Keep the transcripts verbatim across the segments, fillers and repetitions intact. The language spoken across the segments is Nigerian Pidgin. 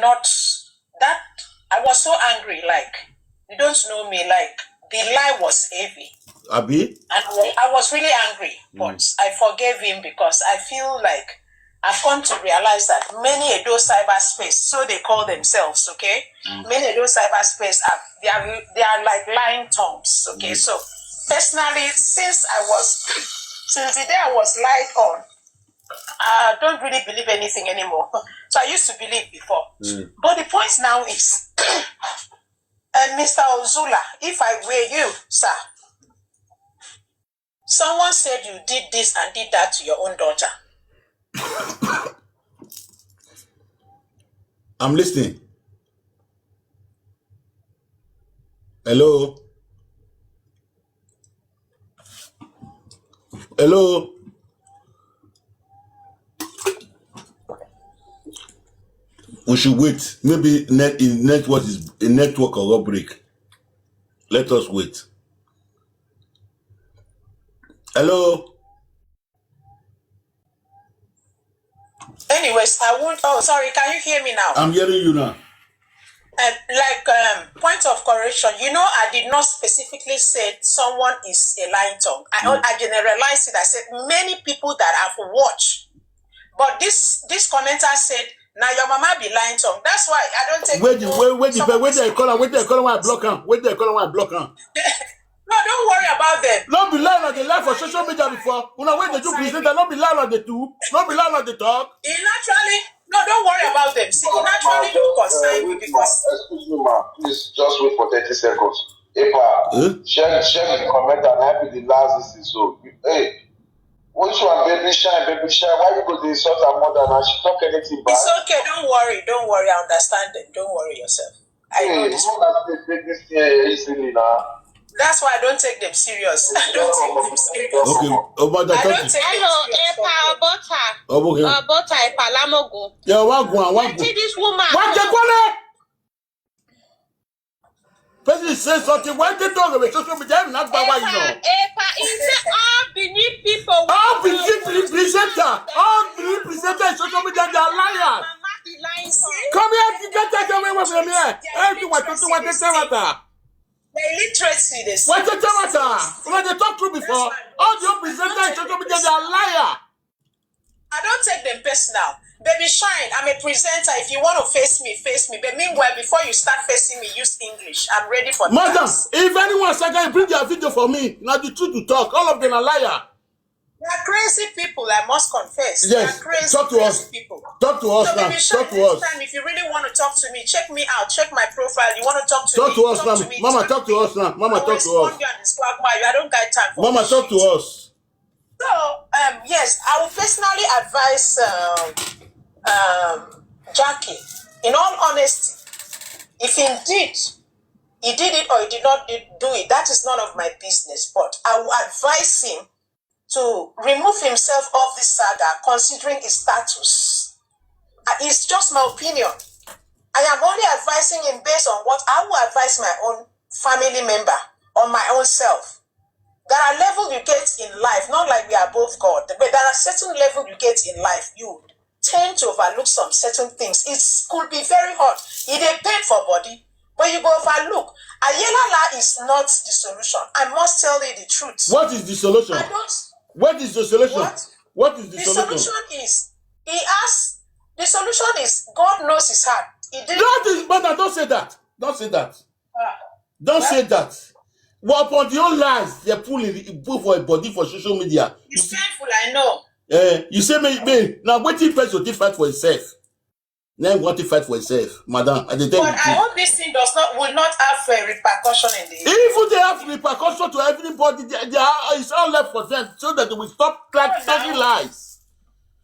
not that I was so angry. Like, you don't know me. Like, the lie was heavy. Abi? And I wa- I was really angry, but I forgave him because I feel like I've come to realize that many of those cyberspace, so they call themselves, okay? Many of those cyberspace are they are they are like lying tongues, okay? So personally, since I was since the day I was lied on, I don't really believe anything anymore. So I used to believe before. But the point now is, uh, Mister Ozula, if I were you, sir, someone said you did this and did that to your own daughter. I'm listening. Hello? Hello? We should wait. Maybe net, in network is a network or break. Let us wait. Hello? Anyways, I won't. Oh, sorry. Can you hear me now? I'm hearing you now. Uh, like, um, point of correction, you know, I did not specifically say someone is a lying tongue. I, I generalized it. I said many people that have watched. But this this commenter said, "Now your mama be lying tongue." That's why I don't take Where the no- where where the someone where they is- call am, where they call am, I block am, where they call am, I block am. No, don't worry about them. No be lie, no dey lie for social media before. Una wey dey do presenter, no be lie, no dey do. No be lie, no dey talk. He naturally, no, don't worry about them. See, he naturally don't concern me because Excuse me, ma. Please just wait for thirty seconds. Epa, Eh? share share the comment and help me the last this thing. So, hey, which one, baby shine, baby shine? Why you go to insult her mother now? She talk anything bad? It's okay. Don't worry. Don't worry. I understand them. Don't worry yourself. I know Hey, this. Mona take take this thing easily now. That's why I don't take them serious. I don't take them serious. Okay, oh, but I I talk don't to take them Hello, serious. Epa Obota. oh, okay. Obota Epa Lamogun. Yeah, wagwan, wagwan. Wetin this woman What do? They call it? Person say something. Why they talk about social media? I'm not by why you know. Epa, Epa, he say all Benin people. All Benin presenter, all Benin presenter in social media, they are liars. Mama be lying. Come here, you get that away from here. Everything what you want to tell her. The illiteracy, they say. What you tell her? Una dey talk true before. All the presenter in social media, they are liar. I don't take them personal. Baby Shine, I'm a presenter. If you want to face me, face me. But meanwhile, before you start facing me, use English. I'm ready for Madam, that. If anyone say can bring your video for me, now the truth to talk. All of them are liar. They are crazy people, I must confess. They Yes, are crazy, talk to crazy us. people. Talk to us So, now. Baby Shine, Talk to next us. time, if you really want to talk to me, check me out. Check my profile. You want to talk to Talk me? to us Talk now. to me. Mama, Talk talk to us now. Mama, I will talk to respond us. You and the squad. I don't got time for Mama, this talk shit. To us. So, um, yes, I would personally advise um, um, Jackie, in all honesty, if indeed he did it or he did not do do it, that is none of my business. But I will advise him to remove himself off this saga, considering his status. Uh, it's just my opinion. I am only advising him based on what I will advise my own family member or my own self. There are levels you get in life, not like we are above God, but there are certain levels you get in life. You tend to overlook some certain things. It could be very hot. It dey pain for body, but you go overlook. Ayelala is not the solution. I must tell you the truth. What is the solution? I don't. What is the solution? What? What is the The solution? Solution is, he has, the solution is, God knows his heart. He didn't. That is, but don't say that. Don't say that. Ah, Don't say that. What upon the own lies they pull in, pull for a body for social media? It's painful, I know. Eh, you say me, me now. What if person dey fight for himself? Now what if fight for himself, madam? I dey tell But you. I hope this thing does not will not have a repercussion in the. If they have repercussion to everybody, they, they are, it's all left for them so that they will stop like No, telling no. Lies.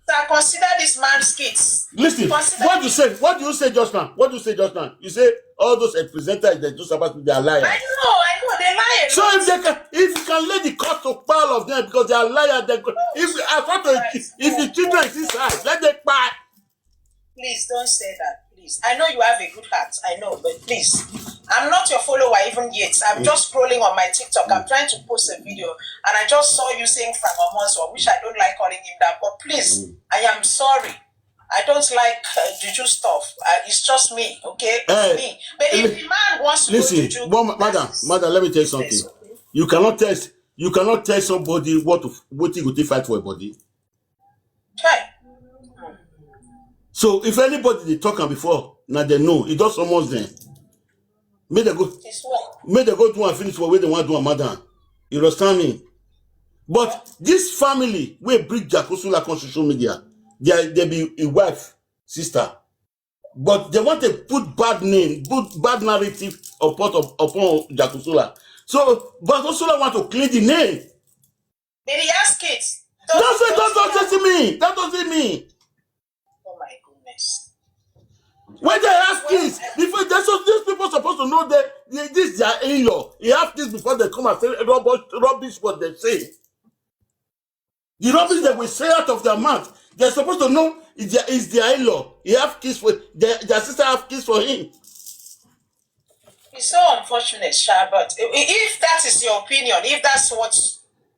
Sir, consider this man's kids. Listen, Consider what you say, what do you say just now? What do you say just now? You say all those eh, presenters they do Sabbath, they are I liars. Know, I know, they lie. A So lot. If they can, if you can lay the cost of all of them because they are liars, they go, if I thought to, if the children is inside, let them buy. Please don't say that, please. I know you have a good heart, I know, but please, I'm not your follower even yet. I'm just scrolling on my TikTok. I'm trying to post a video, and I just saw you saying Frank Omonso, which I don't like calling him that. But please, I am sorry. I don't like uh, juju stuff. Uh, it's just me, okay? It's Eh, me. But if li- the man wants to go Listen, juju, one, that's madam, his madam, let me tell you business. Something. You cannot tell you cannot tell somebody what to, what you go take fight for a body. Chai. So if anybody they talk am before, now they know. It does almost then. Make they go, It's what? Make they go do and finish for where they want to do a madam. You understand me? But this family will bring Jakosula on social media. They are- they be a wife, sister. But they want to put bad name, put bad narrative upon upon Jakosula. So Jakosula want to clean the name. Did he ask kids? That's it. That doesn't mean. That doesn't mean. Oh my goodness. When they have kids, before they so these people supposed to know that they, this their in-law. He have kids before they come and say rubbish, rubbish what they say. The rubbish that we say out of their mouth, they're supposed to know is their is their in-law. He have kids for their, their sister have kids for him. It's so unfortunate, Sha, but i- i- if that is your opinion, if that's what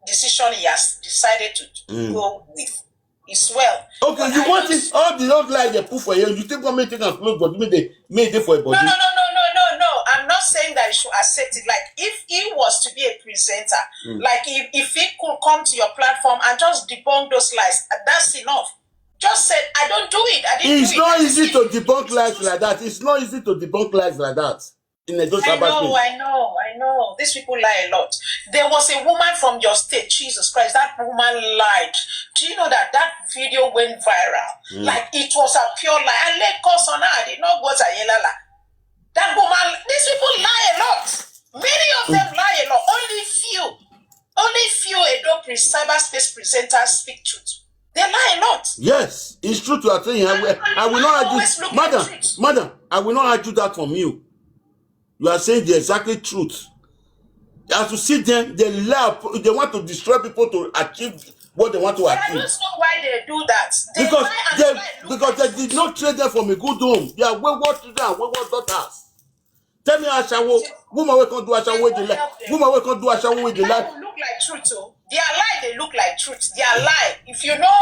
decision he has decided to Mm. go with, it's well. Okay, But you I want don't it all the old lie they put for you. You think one make take and close body, make they make they for a No, body. no, no, no, no, no, no. I'm not saying that you should accept it. Like, if he was to be a presenter, Mm. like, if, if he could come to your platform and just debunk those lies, that's enough. Just said, I don't do it. I didn't It's do it. Not I easy just to did it. Debunk It's lies too like that. It's not easy to debunk lies like that. In a I know, I know, I know. These people lie a lot. There was a woman from your state, Jesus Christ, that woman lied. Do you know that that video went viral? Mm. Like, it was a pure lie. I laid curse on her. I did not go to Ayelala. That woman, these people lie a lot. Many of them lie a lot. Only few, only few Edo pre- cyberspace presenters speak truth. They lie a lot. Yes, it's true to your thing. I will, I will not argue, madam, madam. I will not argue that from you. You are saying the exactly truth. As you see them, they lie. They want to destroy people to achieve what they want to achieve. I don't know why they do that. They because they, because they did not train them from a good home. They are wayward children and wayward daughters. Tell me, ashawo, woman we can't do ashawo with the life. Woman we can't do ashawo with the life. Look like truth, oh. Their lie, they look like truth. Their lie. If you know,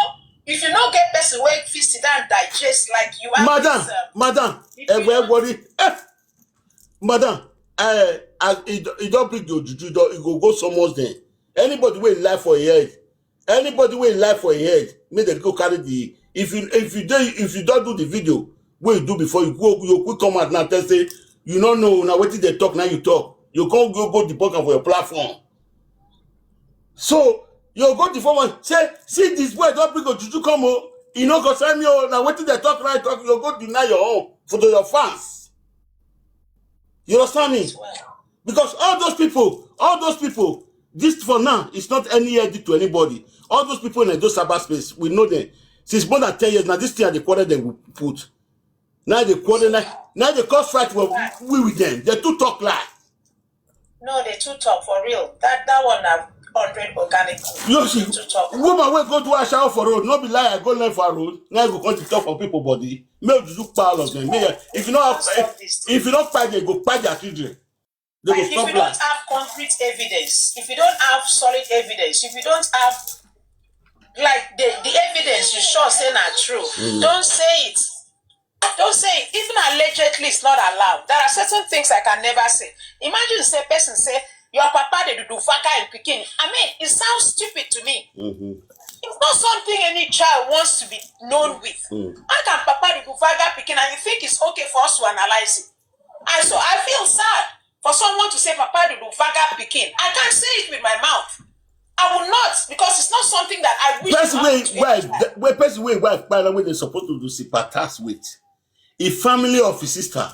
if you know, get person where fit sit down, digest like you are. Madam, this, um, madam, eh, worry. Eh, madam, eh, as it, it don't bring your juju, it go go so much then. Anybody will lie for a head. Anybody will lie for a head. Make them go carry the. If you if you do if you don't do the video, what you do before you go you quick come out now tell say you don't know now what did they talk now you talk. You can't go go the program for your platform. So you go the form say see this boy don't bring a juju come oh. You know go sign me oh now what did they talk right talk you go deny your own for your fans. You understand me? Because all those people, all those people, this for now is not any edit to anybody. All those people in those cyberspace, we know them. Since more than ten years now, this thing are the quarter they will put. Now they quarter now, now they cause fight with, we with them. They too talk lie. No, they too talk for real. That that one have hundred organic. You see, woman will go to a shower for road, not be lie, I go left for road. Now you go to talk for people body. Make you look all of them. Make, if you not have, if, if you not fight, they go fight their children. They go if you don't have concrete evidence, if you don't have solid evidence, if you don't have like the, the evidence you sure say not true, mm. Don't say it. Don't say it. Even allegedly is not allowed. There are certain things I can never say. Imagine say person say your papa they do vaga in pikin. I mean, it sounds stupid to me. Mm-hmm. It's not something any child wants to be known with. Mm. How can papa do vaga pikin and you think it's okay for us to analyze it? And so I feel sad for someone to say papa do vaga pikin. I can't say it with my mouth. I will not because it's not something that I wish. Person way wife, way person way wife, by the way, they're supposed to do sympathize with. A family of his sister,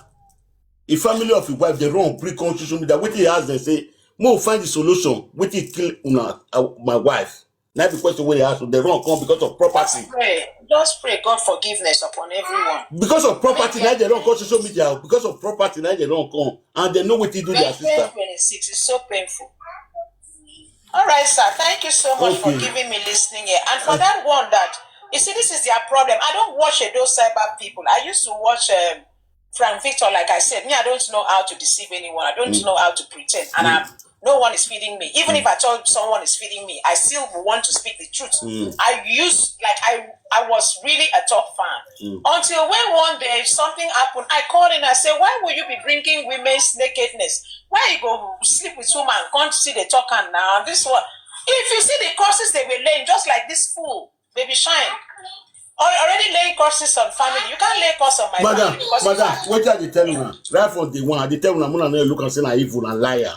a family of his wife, they run bring constitution that what he has, they say, more find the solution. What he kill una, uh, my wife. That's the question where they ask. They run come because of property. Just pray, just pray God forgiveness upon everyone. Because of property, now they don't call social media. Because of property, now they don't come, and they know what they do their sister. Twenty twenty-six is so painful. All right, sir. Thank you so much okay. for giving me listening here. And for uh, that one, that you see, this is their problem. I don't watch uh, those cyber people. I used to watch um, Frank Victor. Like I said, me, I don't know how to deceive anyone. I don't mm. know how to pretend, and mm. I'm No one is feeding me. Even if I told someone is feeding me, I still want to speak the truth. I used, like, I I was really a top fan. Until when one day something happened, I called and I said, "Why will you be bringing women's nakedness? Why you go sleep with woman? Can't see the talk and now this one." If you see the curses they were laying, just like this fool, Baby Shine, al- already laying curses on family. You can't lay curse on my Madam, family because madam, it's wetin I dey tell una? Right from day one, I dey tell una, una no look am say na evil and liar.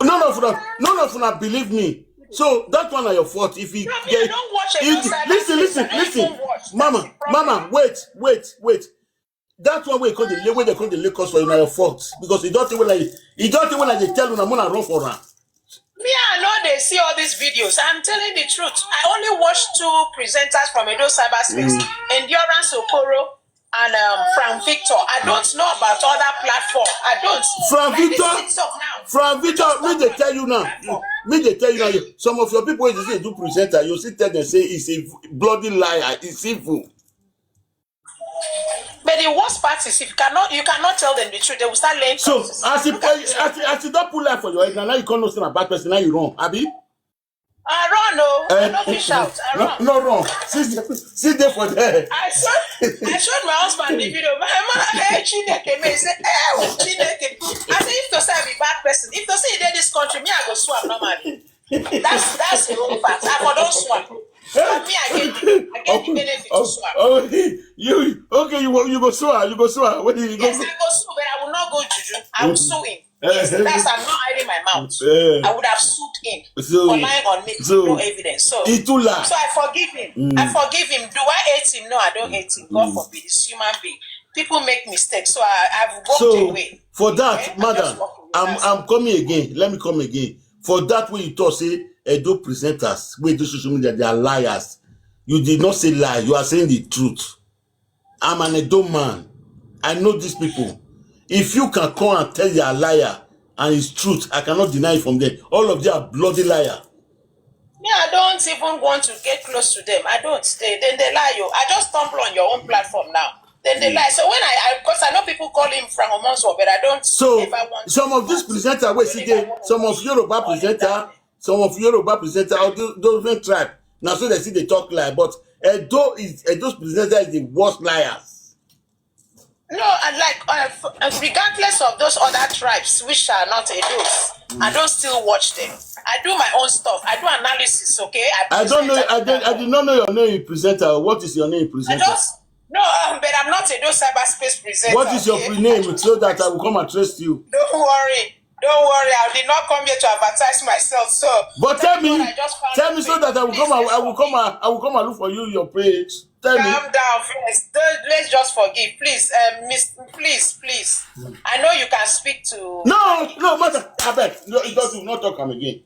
None of una, none of una believe me. So that one na your fault. If you No, me, I don't watch a if, cyber listen, space. listen, I don't listen, even watch. That's mama, the problem. Mama, wait, wait, wait. That one wey come dey lay, wey dey come dey lay curse for you na your fault, because e don tey wey I, e don tey wey I dey tell una, una run for am. Me, I know they see all these videos. I'm telling the truth. I only watch two presenters from Edo cyberspace, Endurance Okoro and um, Frank Victor. I don't know about other platform. I don't. Frank Like this Victor, TikTok now. Frank Victor, me dey tell you now. Me dey tell you now. Some of your people wey dey say do presenter, you still tell them say it's a bloody liar, it's evil. But the worst part is, if you cannot, you cannot tell them the truth. They will start laying So curses. as you Look at this. as you, as you don put life for your head, na now you come know say na bad person, now you run, abi? I run, no. I Eh, no fish out. I no, run. no run. See, see there for there. I showed, I showed my husband the video. My man, hey, Chineke, me say, hey, Chineke. I say, if to say I be bad person, if to say you dey this country, me I go swap normally. That's that's the whole fact. I for don't swap. But me, I get the, I get the benefit to Oh, swap. oh, you okay? You go, you go sue her. You go sue her. What do you go? Yes, I go sue, but I will not go juju. I will sue him. Eh, Yes, that's I'm not hiding my mouth. eh, I would have sued him So- for lying on me, so- no evidence. So, It too lie. So I forgive him. I forgive him. Do I hate him? No, I don't hate him. God forbid. He's human being. People make mistakes. So I, I've walked So away. for that, Okay? I madam, just walk away. I'm That's I'm coming again. Let me come again. For that way you talk say Edo presenters, wey do social media, they are liars. You did not say lie. You are saying the truth. I'm an Edo man. I know these people. If you can come and tell you are liar and it's truth, I cannot deny it from them. All of them are bloody liar. Me, I don't even want to get close to them. I don't. They, then they lie you. I just stumble on your own platform now. Then they lie. So when I, because I, know people call him Frank Omonzo, but I don't So ever want some to of these presenters wey see dey, some of Yoruba presenter, some of Yoruba presenter, or those, those different tribe. Now so they see they talk lie, but Edo is Edo's presenter is the worst liars. No, and like uh, f- uh, regardless of those other tribes which are not Edos, I don't still watch them. I do my own stuff. I do analysis. Okay. I don't know. present I did. I did not know your name, presenter. What is your name, I presenter? just no, um, but I'm not Edo cyberspace presenter. What is your Okay? name so that I will come and trust you? Don't worry. Don't worry. I did not come here to advertise myself. So, But tell me, I just found tell your me so page. that I will Please, come. I, let's I will come. forgive. I, I will come and look for you in your page. Tell me. Calm down first. Don't, let's just forgive, please. Um, miss, please, please. I know you can speak to. No, no, madam. I beg. No, it doesn't. Not talk am again.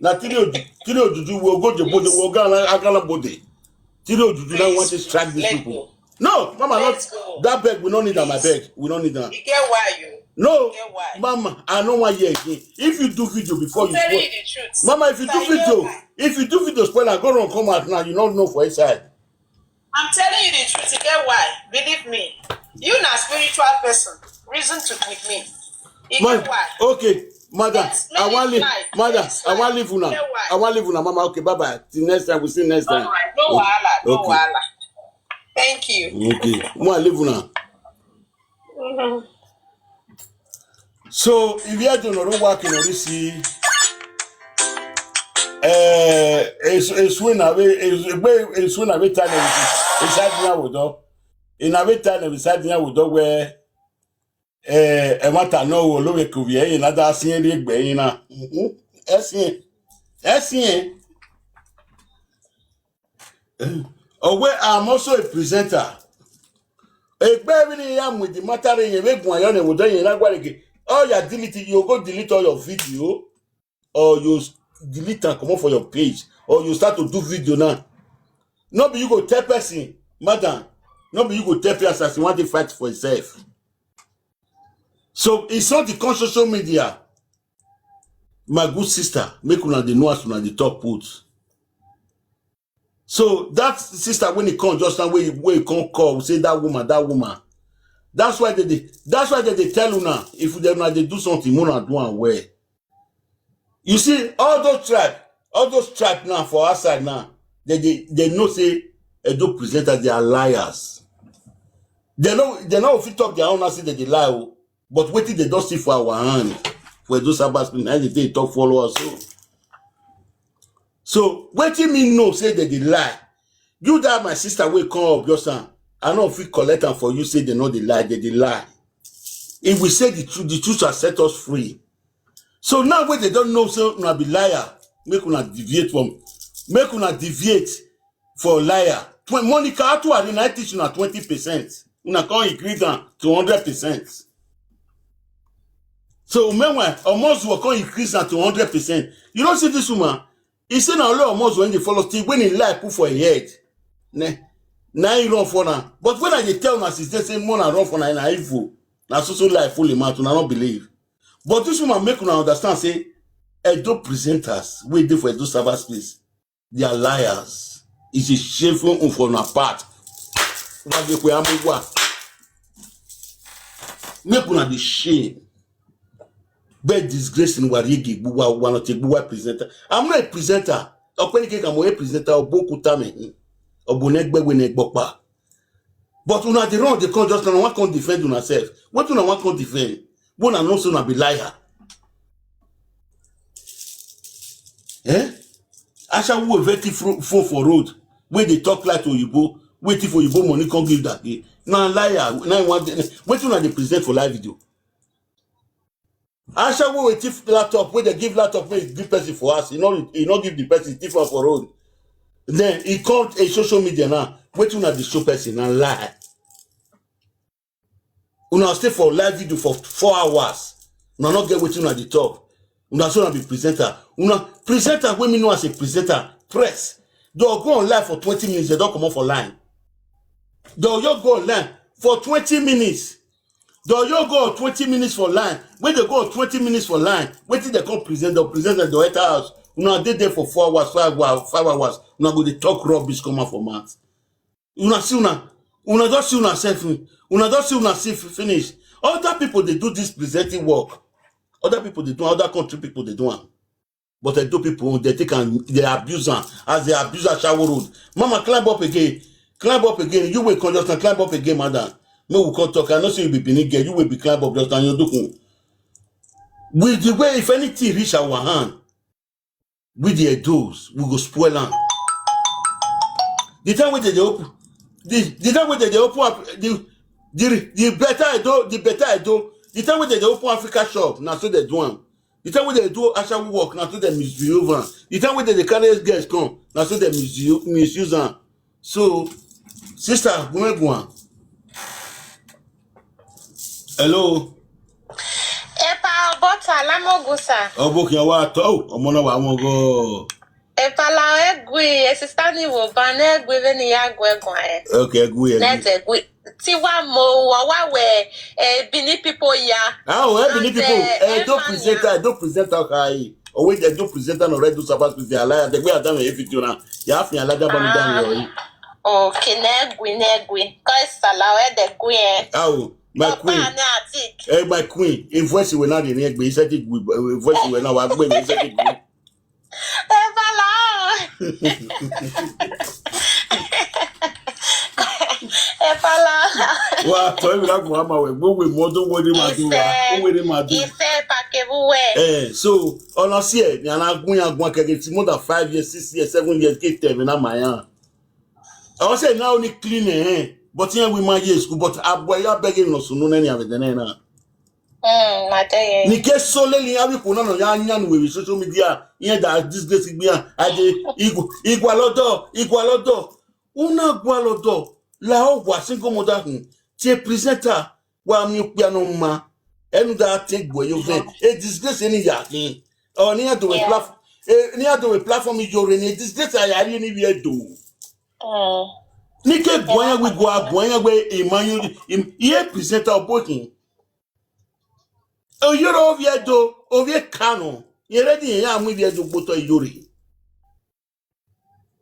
Na three oju, three ojuju. We go je bode. We go agala bode. Three ojuju. Now Please, want to strike these let people. Go. No, mama, Let's not go. That beg. We don't need am. I Please. Beg. We don't need am. You get why you. No, You get why. Mama, I no wan hear again. If you do video before I'm you telling spoil, you the truth. Mama, if you I do know video, why. If you do video spoil, I go run come out now. You don't know for inside. I'm telling you the truth. You get why? Believe me. You na spiritual person. Reason to with me. You Ma- get why? Okay, madam, Yes, I wan let leave. it fly. Madam, Let it I wan fly. leave una. Get why? I wan leave una, mama. Okay, bye bye. Till next time, we see next All time. right. No wahala. No Okay. Wahala. Thank you. Okay, I wan leave una. So if you don't know what you know, see. Eh, it's it's when I it's when I tell them inside the window. In a way, tell them inside the window where eh, ẹ má ta náà wò lórí kòwé ẹ̀yìn náà dá sí eré ẹgbẹ́ yín náà. Mhm. Ẹ sì ẹ sì ẹ. Owe, I'm also a presenter. Egbe every day I'm with the matter in Ewe Guayon and Wodoyin Nagwarege. All your delete, you go delete all your video, or you s- delete and come off for your page, or you start to do video now. No be you go tell person, madam. No be you go tell person as you want to fight for yourself. So it's not the conscious social media. My good sister, make una dey know as una dey talk put. So that sister, when he come just now, where he, where he come call, say that woman, that woman. That's why they, dey- that's why they, dey tell una if they una dey do something, una do am well. You see, all those tribe, all those tribe now for outside now, they, they, they know say Edo presenters, they are liars. They know, they know if you talk their own, I say that they lie. Oh. But wetin they don't see for our hand, for Edo Sabbath, na they dey talk follow us. So, so wetin me know say that they lie. You that my sister will come up, your son. I don't feel collect am for you, say they know they lie, they, they lie. If we say the truth, the truth shall set us free. So now when they don't know, say una be liar, make una deviate from, make una deviate for liar. Twen-, Monica Atuari na teach una twenty percent. Una come increase am to hundred percent. So meanwhile, Omozuo come increase am to hundred percent. You don't see this woman? He say na only Omozuo in the follow still when he lie put for him head. Ne? Na he run for now. But when I dey tell una since then say more na run for na, na evil. Na so so lie full him mouth, una no believe. But this woman make una understand say Edo presenters wey dey for Edo Sabbath space, they are liars. It's a shameful thing for una part. Una dey kwe amugwa. Make una dey shame. Be disgrace in Warigi Gbuwa, one of the Gbuwa presenter. I'm not a presenter. Okwenike Kamo a presenter of Boku Tame. Obunegbe Wenegbopa. But una dey run, dey come just now, wan come defend una sef. Wetin una wan come defend? Una know say una be liar. Eh? Ashawo wey thief fro-, phone for road, wey dey talk like Oyibo, wey thief Oyibo money come give that day. Na liar. Na one day, wetin una dey present for live video? Ashawo wey thief laptop, wey dey give laptop, wey give person for house, he no, he no give the person, thief am for road. Then he come a social media now. Wetin una dey show person? Na lie. Una stay for live video for four hours. Una no get wetin una dey talk. Una so una be presenter. Una presenter wey me know as a presenter, press. They go on live for twenty minutes, they don comot for line. They just go on line for twenty minutes. They just go on twenty minutes for line. When they go on twenty minutes for line, wetin they come present, they present dem, they enter house. Una dey there for four hours, five hours, five hours. Una go dey talk rubbish come out for mouth. Una see una, una just see una sef, una just see una see finish. Other people dey do this presenting work. Other people dey do, other country people dey do am. But Edo people, they take am, they abuse am as they abuse Ashawo Road. Mama, climb up again. Climb up again. You wey come just now, climb up again, madam. Make we come talk. I know say you be Benin girl. You wey be climb up just now, you do. With the way, if anything reach our hand, with the Edos, we go spoil am. The time wey they dey open, the, the time wey they dey open up, the, the, the better Edo, the better Edo, the time wey they dey open Africa shop, na so they do am. The time wey they do Ashawo work, na so they misbehave am. The time wey they dey carry girls come, na so they misuse, misuse am. So, sister, Gumegua. Hello. Epa Obota Lamogusa. Obokin wa to, ọmọ náà wà wọ́n go. Epa la egwi, e sister ni wo ban egwi ve ni ya gwe gwa e. Okay, egwi, egwi. Net egwi. Tiwa mo wa wa we, eh, Benin people ya. Ah, oh, eh, Benin people. Eh, don't present her, don't present her. Oh, wait, they don't present her already. Do Sabbath with the alliance. The way I done with you now. You have me alada bani down here. Okay, negwi, negwi. Koi sala we de gwi e. Oh, my queen. Papa na atik. Eh, my queen. In voice we na the negwi. He said it. Voice we na wa gbe. He said it. Evala. Evala. Wa to mi la gwa ma we gbogbo mo do wo ni ma do wa. Wo ni ma do. Ife pakebu we. Eh, so ona si e ni ana gun ya gun keke ti more than five years, six years, seven years ke te mi na ma ya. I was say now only clean eh, but here we my years, but abwe ya begging no sunu neni avedene na. Mm, mate ye. Ni ke sole ni abi kuna no ya nyan we social media. Ye da disgrace gbe ya. Ade igwa lodo, igwa lodo. Una gwa lodo. La o gwa single mother hun. Ti presenter wa mi pe no ma. Enu da te gbo yo ven. E disgrace ni ya kin. O ni ado we platform. E ni ado we platform yo re ni disgrace ya ri ni we do. Mm. Ni ke gwanya we gwa gwanya we imanyu im ye presenter obokin. O yoro oviedo, ovie kano. Ye ready ya mu oviedo gboto yori.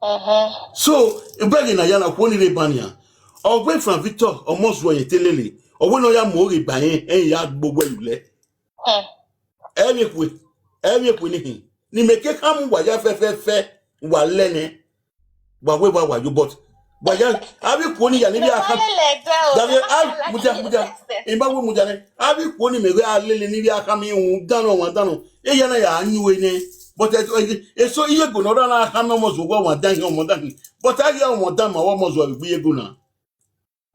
Uh-huh. So, ebegi na ya na kwoni re bania. Ogwe Frank Victor, omo zuo ye telele. Ogwe no ya mo re ba yen, en ya gbogbo yule. Hmm. Emi kwe, emi kwe ni hin. Ni me ke kamu wa ya fe fe fe wa lene. Wa we wa wa yo, but wa ya, abi ko ni ya ni bi aka. David, ah, muja, muja. Imba we muja ne. Abi ko ni me we alele ni bi aka mi un dano wa dano. E ya na ya anyu we ne. But e, e, e so iye go no da na aka no mo zo wa wa dan yo mo dan. But a ya mo dan ma wa mo zo bi iye go na.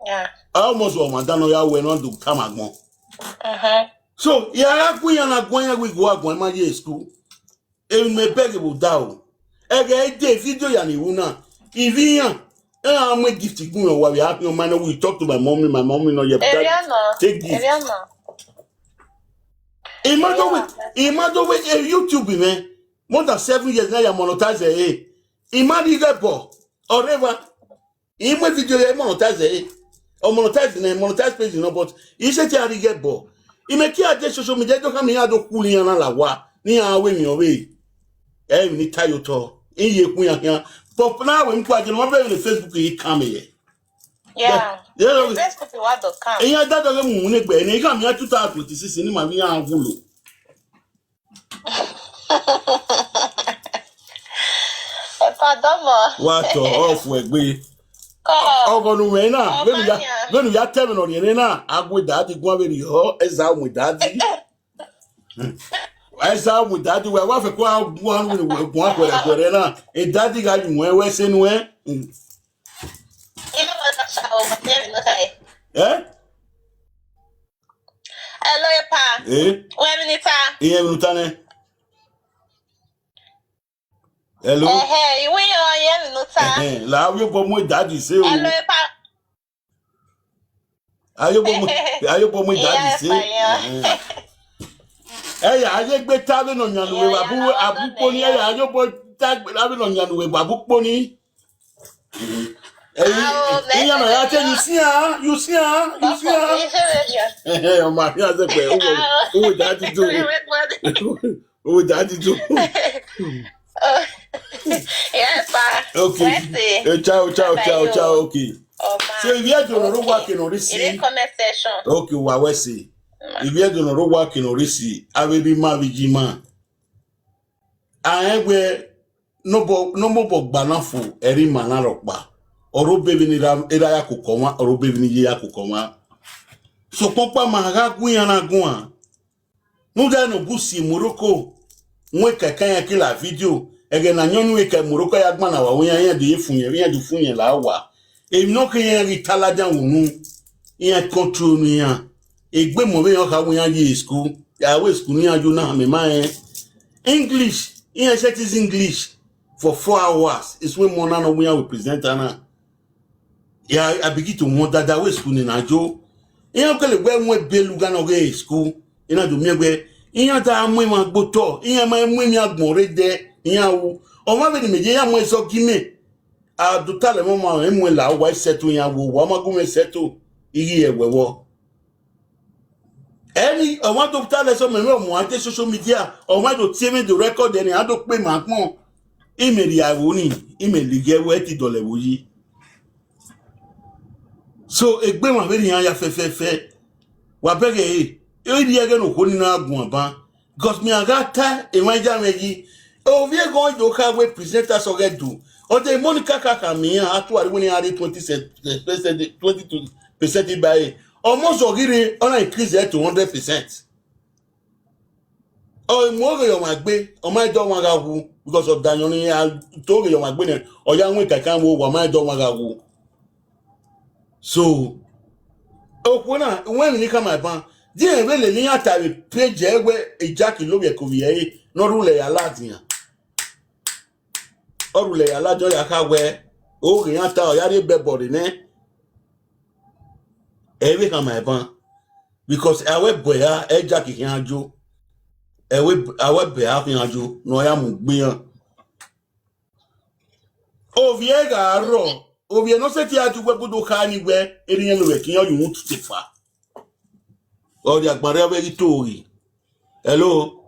Yeah. A mo zo wa dan no ya we no do kama gbon. Uh-huh. So ya ra ku ya na gbon ya we go agbon ma ye school. E me beg bu da o. E ge e de video ya ni wu na. Ivi yan. E a mo gift gun yo wa we a yo man we talk to my mommy, my mommy no ye. Eriana. Take gift. Eriana. Imagine we, imagine we, eh, YouTube, man. More than seven years now, you monetize it. Imagine that boy. Or ever. In my video, you monetize it. Or monetize it, monetize page, you know, but you say, "Tiari get boy." You make it at social media, don't come here, don't cool in la wa. Ni a way, me away. Eh, ni tayo to. In ye kuya here. But now, when you are on Facebook, you come here. Yeah. Yeah. Facebook, what the come? Iya da da mu ne gbe ni ka mi a two thousand twenty-six ni ma mi a wulo. Pardon mo. Wa to off we gbe. Ko. Ogo nu me na. Venu ya, venu ya te me no ni na. Agwe dadi gwa veri ho, eza mu dadi. Eza mu dadi we wa fe ko agwa nu we gwa kwere kwere na. E dadi ga ju we we se nu e. Mm. Ime wata sa o mate mi no tai. Eh? Hello, epa. Eh? We minita. Iye minuta ne. Hello. Eh, eh, iwe yo, iye minuta. Eh, eh. La ayo bo mu dadi se o. Hello, epa. Ayo bo mu, ayo bo mu dadi se. Eh. Eh, ya aye gbe ta ve no nyanu we babu abu poni, eh, ya ayo bo ta gbe la ve no nyanu we babu poni. Eh, iya na ya te, you see, ah, you see, ah, you see, ah. Eh, eh, o ma ya ze pe o, o dadi do. O dadi do. Yeah, pa. Okay. Eh, ciao, ciao, ciao, ciao. Okay. So if you don't know what can already see. In the comment section. Okay, wa we see. If you don't know what can already see, I will be my vigima. Ae we no bo, no mo bo gba na fu eri ma na ro pa. Oro be vi ni ra, era ya ku ko wa, oro be vi ni ye ya ku ko wa. So ko pa ma ga gun ya na gun a. Nu da no gu si Morocco. Nwe ka ka ya ki la video. Ege na nyonu e ka Morocco ya gba na wa, we ya ya de fun ye, ya de fun ye la wa. E no ke ya ri tala ja unu. Ya control ni ya. Egbe mo be yo ka we ya ye school. Ya we school ni ya ju na me ma e. English. Ya set is English for four hours. It's when mo na no we ya we present na. Ya, I begin to wonder that we school ni na jo. Ya ke le we we be lu ga no ge school. Ina do mi egbe. Ya da mo ma gbo to. Ya ma mo mi agbon re de. Ya wu. O ma be ni me je ya mo so gi me. A do ta le mo ma e mo la wa settle ya wo. Wa ma gu me settle. Igi e we wo. Any, I want to tell us some of my social media. I want to see me the record and I don't pay my phone. Email ya wo ni, email ge we ti dole wo yi. So egbe ma be ni ya fe fe fe. Wa bege e. E di ege no ko ni na gun aba. Because me aga ta e ma ja me yi. O vie go do ka we presenters o ge do. O de Monica Kaka mi ya atuari we ni are twenty percent, twenty-two percent by. Almost ogire ona increase it to hundred percent. O mo ge yo ma gbe, o ma do wa ga wu because of danyo ni a to ge yo ma gbe ne. O ya nwe ka kan wo wa ma do wa ga wu. So okwu na when ni ka ma ban. Di e be le ni ata be page e we e ja ki lo be ko bi e no ru le ya la diyan. Oru le ya la jo ya ka we. O ge ya ta o ya re be body ne. E we ka ma ban. Because awe boya e ja ki yan jo. E we awe be a yan jo no ya mu gbe yan. Ovie ga ro. Ovie no se ti a ju we budo ka ni we. Eri yen lo we ki yan yu to te fa. Ori agbare we ri to ri. Hello.